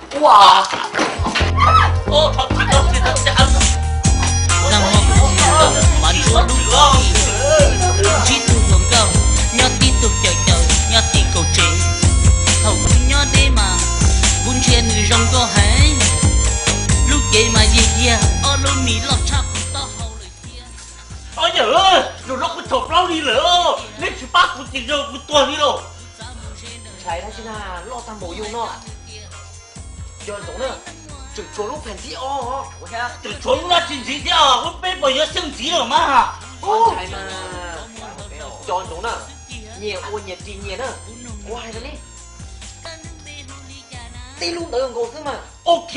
Zaaj muab kuv txiv nkaus mas ntsuab lub, ntsib tug hluas nkauj nyob tib tug caws caws nyob tim kaum tsev. Thaum kuv nyob deb mas kuv ntsia nws zoo nkauj heev, lub cev mas yig yag, ob lub mis loj tshaj kuv taub hau lawm thiab. Ob yawm, zaum no kuv txhaum plaub hli lawm, neb tsis pab kuv ces zaum kuv tuag li lauj. Ntshai dab tsi na, loj tag npaum yus no. Cov ntsoov na, tseem tshuav lub pheem ntxiv os. Tseem tshuav lub dab tsi ntxiv thiab, lub peb puas yuav xyeej ntxiv lawm mas. Ntshai mas, cov ntsoov na, nyias ua nyias ris nyias na. Kuv hais rau neb, tib lub ntawd nkaus xwb mas. Ok.